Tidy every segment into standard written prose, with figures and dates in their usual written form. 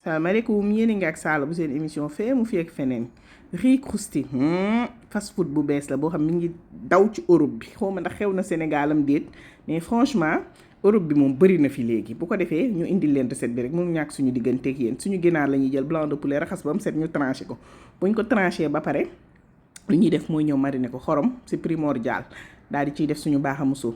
salaamaaleykum yéen a ngi ak Sala bu seen émission fee mu fi ak feneen riz crousti fast food bu bees la boo xam mi ngi daw ci Europe bi xaw ma ndax xew na Sénégalam déet mais franchement Europe bi moom bëri na fi léegi bu ko defee ñu indil leen recette bi rek mënu ñàkk suñu digganteeg yéen suñu ginaar la ñuy jël blanc de poulet raxas ba mu set ñu tranché ko buñ ko tranché ba pare lu ñuy def mooy ñëw mariner ko xorom c'est primordial daal di ciy def suñu baaxamuso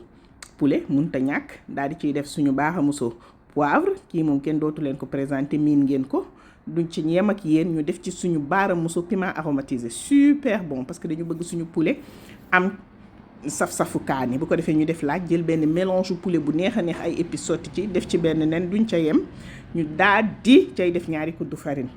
poulet mënut a ñàkk daal di ciy def suñu baaxamuso poivre kii moom kenn dootu leen ko présenté miin ngeen ko duñ ci yem ak yéen ñu def ci suñu baaramuso piment aromatisé super bon parce que dañu bëgg suñu poulet am saf-safu kaani bu ko defee ñu def laaj jël benn mélange poulet bu neex a neex ay épices sotti ci def ci benn nen duñ ca yem ñu daal di cay def ñaari kuddu farine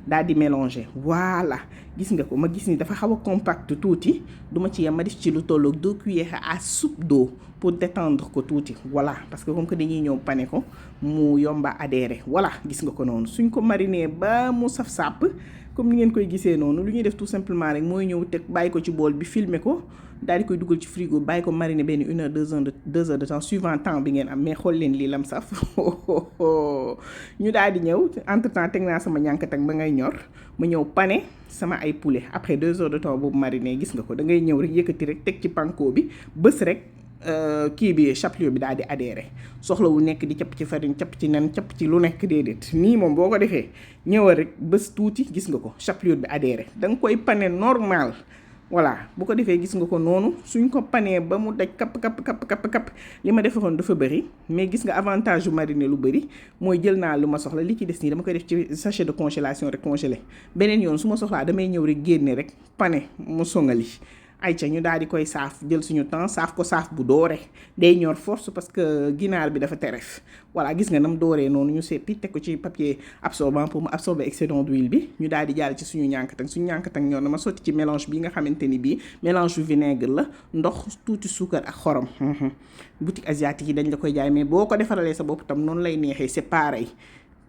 daal di mélanger voilà gis nga ko ma gis ni dafa xaw a compact tuuti duma ci yem ma def ci lu tolloog 2 cuillères à soupe d'eau pour détendre ko tuuti voilà parce que comme que dañuy ñëw pané ko mu yomba adhéré voilà gis nga ko noonu suñ ko mariné ba mu saf sàpp comme ni ngeen koy gisee noonu lu ñuy def tout simplement rek mooy ñëw teg bàyyi ko ci bool bi filmer ko daal di koy dugal ci frigo bàyyi ko mariner benn 1 heure 2 heures de temps suivant temps bi ngeen am mais xool leen lii lam saf ñu daal di ñëw entre temps teg naa sama ñànkatang ba ngay ñor ma ñëw pané sama ay poulet après 2 heures de temps boobu mariner gis nga ko da ngay ñëw rek yëkkati rek teg ci panko bi bës rek kii bi chapelure bi daal di adhéré soxlawul nekk di capp ci farine capp ci nen capp ci lu nekk déedéet nii moom boo ko defee ñëwal rek bës tuuti gis nga ko chapelure bi adhéré da nga koy pané normal voilà bu ko defee gis nga ko noonu suñ ko panee ba mu daj kapp li ma defaroon dafa bëri mais gis nga avantage yu mariner lu bëri mooy jël naa lu ma soxla li ci des nii dama koy def ci sachet de congélation rek congelé beneen yoon su ma soxlaa damay ñëw rek génne rek pané mu songali ayca ñu daal di koy saaf jël suñu temps saaf ko saaf bu doore day ñor force parce que ginaar bi dafa teref voilà gis nga nam dooree noonu ñu seppi teg ko ci papier absorbant pour mu absorber excédent d'huile bi ñu daal di jàll ci suñu ñànkatang ñor na ma sotti ci mélange bi nga xamante ni bii mélange yu vinaigre la ndox tuuti suukar ak xorom boutique asiatique yi dañ la koy jaay mais boo ko defaralee sa bopp tam noonu lay neexee c'est pareil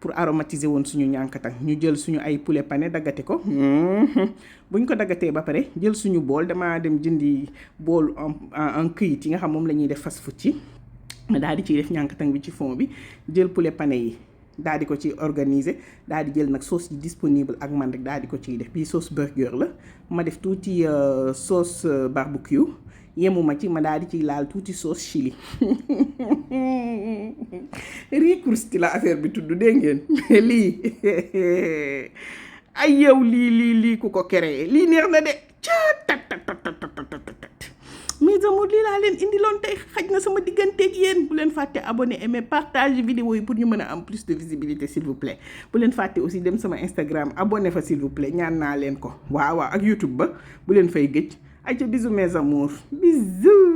pour aromatiser woon suñu ñànkatang ñu jël suñu ay poulet pané daggate ko buñ ko daggatee ba pare jël suñu bool damaa dem jëndi bool en këyit yi nga xam moom la ñuy def fast food ci daal di ciy def ñànkatang bi ci fond bi jël poulet pané yi daal di ko ci organiser daal di jël nag sauce yi disponible ak man rek daal di ko ciy def bii sauce burger la ma def tuuti sauce barbecue yemuma ci ma daal di ciy laal tuuti sauce chili riz crousti la affaire bi tudd dégg ngeen lii ay yow lii ku ko créé lii neex na de mes amours lii laa leen indiloon tey xaj na sama digganteeg yéen bu leen fàtte abonné aimer partage vidéo yi pour ñu mën a am plus de visibilité s'il vous plaît bu leen fàtte aussi dem sama Instagram abonné fa s'il vous plaît ñaan naa leen ko waaw ak YouTube ba bu leen fay gëj ayca bisous mes amours bisous